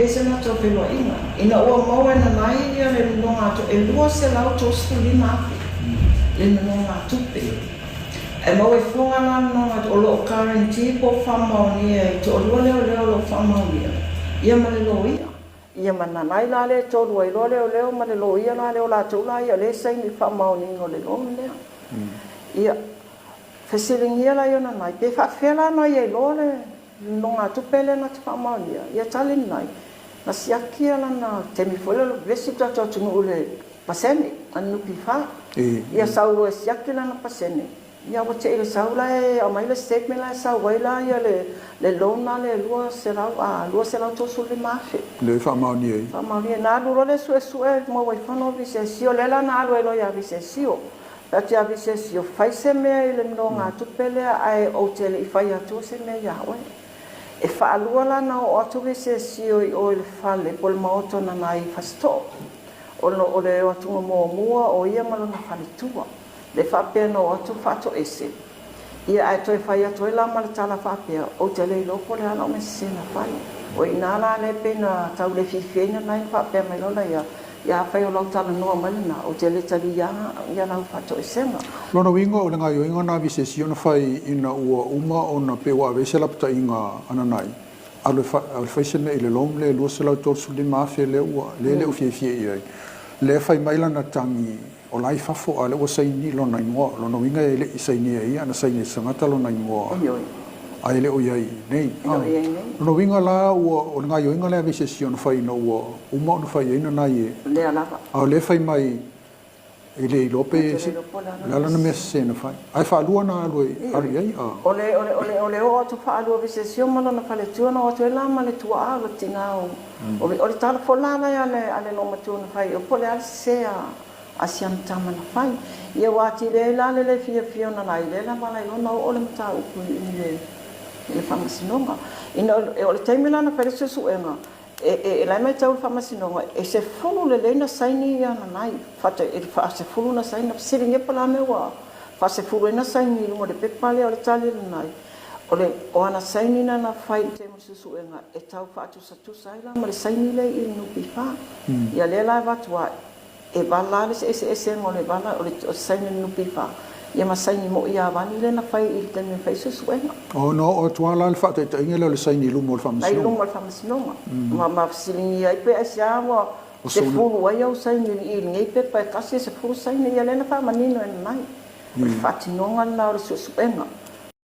leai se latou feiloaiga. Ina ua maua e Nanai ia le nonogatupe, e $235,000 le nonogatupe. Ae maua ifoga la le nonogatupe, o lo o guarantee po o faamaonia e toalua leoleo o lo o faamaonia, ia ma le loia. Ia ma Nanai la lea e tolu ai loa leoleo ma le loia la lea, o latou la ia o lea e saini i le faamaoniga o le loan lea. Ia, fesiligia la ia o Nanai, pe faapefea la ona ia iloa le nonogatupe lea na te faamaonia? Ia tali Nanai, na siaki ia lana taimi foi lea o le vevesi le tatou atunuu i le pasene a le NPF. Ia sau loa e siaki lana pasene, ia ua te i le sau la e aumai le statement la e sau ai la ia le loan la lea e $235,000. Lea e faamaonia ai. Faamaonia. Na alu loa lea suesue maua ifo Visesio, lea la na alu ai loa ia Visesio. Fai atu ia Visesio, fai se mea i le nonogatupe lea ae ou te le i fai atua se mea ia oe. E faalua la na oo atu Visesio i o i le fale po o le maota o Nanai i Fasitoo. O le o atuga muamua o ia ma lona faletua. Le faapea na o atu faatoese, ia ae toe fai atu ai la ma le tala faapea, Ou te le iloa po o le a lau mea sese na fai. O i ina la lea pei na tau le fiafia ai Nanai na faapea mai loa ia, Ia afai o lau talanoa mai lena, ou te le talia ia lau faatoesega. Lona uiga o le gaioiga na visesi ona fai ina ua uma ona pei ua ave ai se lapataiga a Nanai alu e fai se mea i le loan lea e $235,000 lea ua lea e le o fiafia i ai. Lea e fai mai lana tagi o la e i fafo a o lea ua saini lona igoa. O lona uiga e le i sainia e ia, na saini e se tagata lona igoa ae le o i ai i inei. O lona uiga la ua o le gaioiga lea a Visesi ona fai ina ua uma ona fai i ai Nanai e a o lea e fai mai e le iloa pe o le a lana mea sese na fai. Ae faalua ona alu alu i ai a. O le o le o le o le oo atu faalua Visesio ma lona faletua na oo atu ai la ma le tuaa o le tina o o le tala foi la a le a le loomatua na fai po o le a le sese a a si ana tama na fai. Ia ua atili ai la le le fiafia o Nanai, lea lava la iloa na oo le mataupu i le i le Faamasinoga. Ina o le taimi la na fai le suesuega, e la e matau le Faamasinoga, e sefulu lelei na saini ia Nanai, e faasefulu na saini. Na fesiligia po o le a le mea ua faasefulu ai na saini i luga o le pepa lea. O le tali a Nanai, o le o ana saini na na fai i le taimi o le suesuega e tau faatusatusa ai la ma le saini lea i le NPF. Ia lea la e avatu ai, E vala le eseesega o le vala o le saini o le NPF ia ma saini moi Iavani lea na fai i le taimi na fai ai suesuega. Oh, na oo atu lava la le faataitaiga lea o le saini i luma o le Faamasinoga. I luma o le Faamasinoga. Ma fesiligia ai pe aisea ua sefulu ai au saini i lenei pepa e tasi e sefulu saini. Ia lea na faamanino e Nanai. O le faatinoga lena o le suesuega.